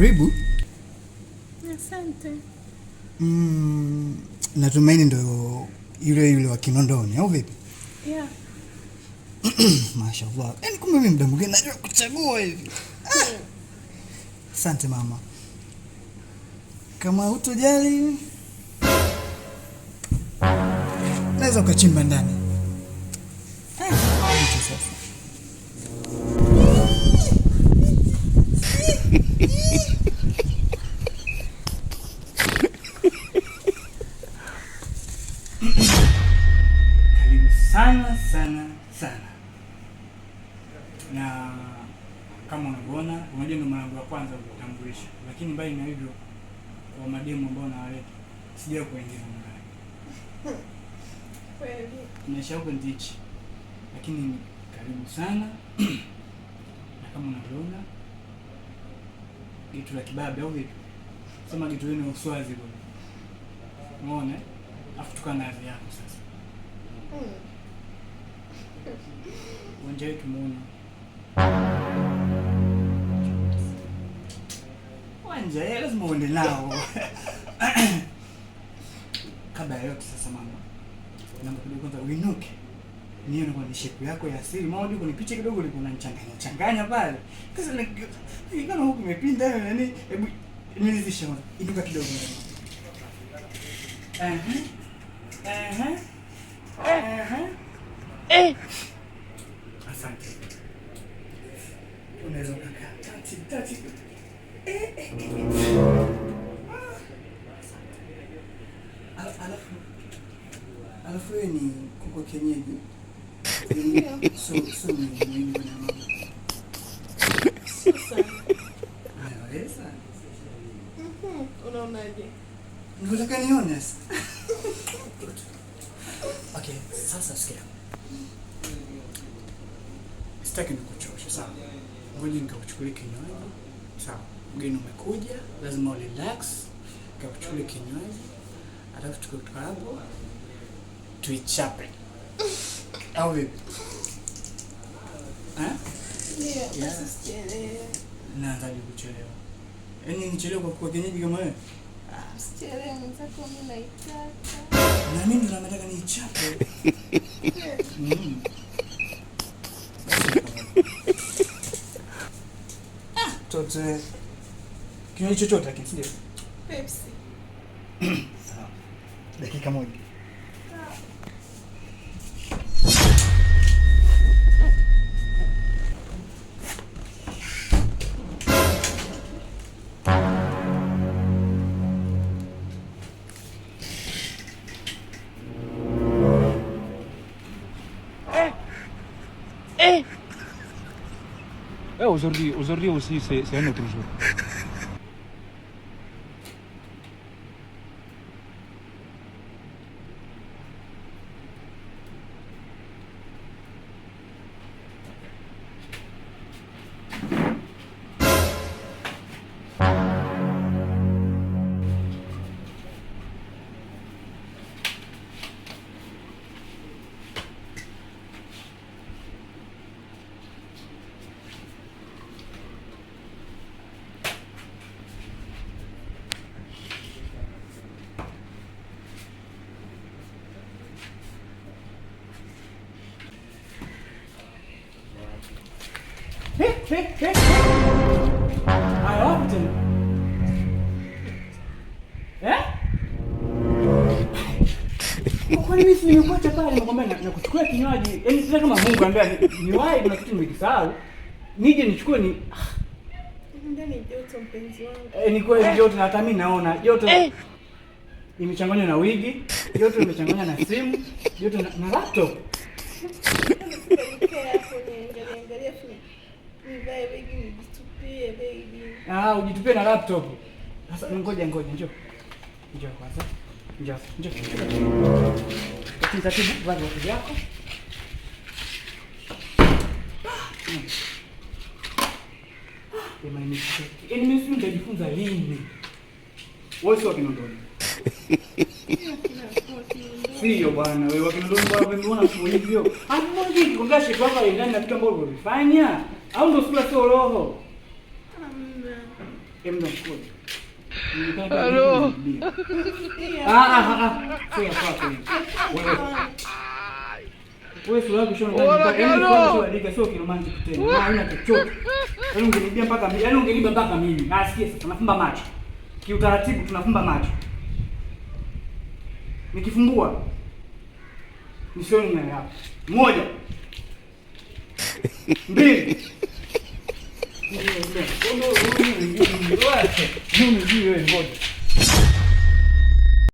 Karibu. Asante. Natumaini ndo yule yule wa Kinondoni au vipi? Yeah. Mashallah. Yaani kumbe mimi muda mwingine najua kuchagua hivi. Asante mama. Kama hutojali naweza ukachimba ndani. Ah, hicho sasa. Karibu sana sana sana. Na kama unavyoona, unajua ndo mara yangu ya kwanza kukutambulisha, lakini mbali na hivyo, kwa mademu ambao nawaleta sijawahi kuingiza ndani. Kweli. Maisha yako ndichi, lakini karibu sana na kama unavyoona gitu la kibabe au vipi? Sema gitu lenu uswazi bwana, umeona eh? Afu tukaa na hadhi yako sasa. Uwanja wetu muona uwanja lazima uende nao. Kabla ya yote sasa, mama, naomba kidogo kwanza uinuke nione kwa shape yako ya asili. Maana unajua kuna picha kidogo ulikuwa unanichanganya changanya pale. Sasa kama huku umepinda wewe nani, hebu nilizishe kwanza. Inuka kidogo. Ehe. Ehe. Ehe. Eh. Asante. Unaweza ukakaa taratibu taratibu. Eh, eh, eh. Ah. Alafu wewe ni kuku kienyeji. So ni muhimu na mama. Sio sana. Unaweza? Mhm. Unaonaje? Nataka nione sasa. Okay, sasa sikia. Sitaki nikuchoshe, sawa? Ngoja nikakuchukulie kinywaji. Sawa. Mgeni umekuja, lazima urelax. Nikakuchukulie kinywaji. Alafu tukitoka hapo tuichape. Au vipi? Eh? Ndio, Yeah. basi usichelewe. Naanzaje kuchelewa? Yaani nichelewe kwa kuwa kienyeji kama wewe? Usichelewe mwenzako, mimi naitaka. Na mimi ndo nataka niichape. Mm. Ah, toto. Kinywaji chochote lakini si ndio? Pepsi. Sawa. Dakika moja. Eh. Eh, aujourd'hui aussi, c'est un autre jour. Eh, eh, eh. Haya, wapi tena? Eh? Kwa nini mimi nimekuacha pale nimekwambia nakuchukulia kinywaji? Yaani sasa kama Mungu anambia niwahi kuna kitu nimekisahau. Nije nichukue ni Ndani joto mpenzi wangu. Ni kweli joto na hata mimi naona joto imechanganywa na wigi, joto imechanganywa na simu, joto na laptop. Nikae hapo niangalie angalie afu nivae wigi nijitupie baby. Ah, ujitupie na laptop. Sasa ngoja ngoja, njoo. Njoo kwanza. Njoo, njoo. Taratibu taratibu, vaa viatu vyako. Jamani, yaani mimi sijui nitajifunza lini. Wewe sio wa Kinondoni. Sio bwana, wewe wa Kinondoni bwana, umeona kwa hivyo. Ah, mbona hivi kwa shape yako hailingani na vitu ambavyo ulivifanya? Au ndio sura sio roho? Hamna. Halo. Ah ah ah. Sio ya kwako hiyo. Wewe. Wewe sura yako shona. Sio kiromantic tena. Haina chochote. Yaani ungenibia mpaka mimi. Yaani ungeniba mpaka mimi. Nasikia sasa nafumba macho. Kiutaratibu tunafumba macho. Nikifumbua nisione nyayo yako. Moja. Mbili. Wewe ngoja.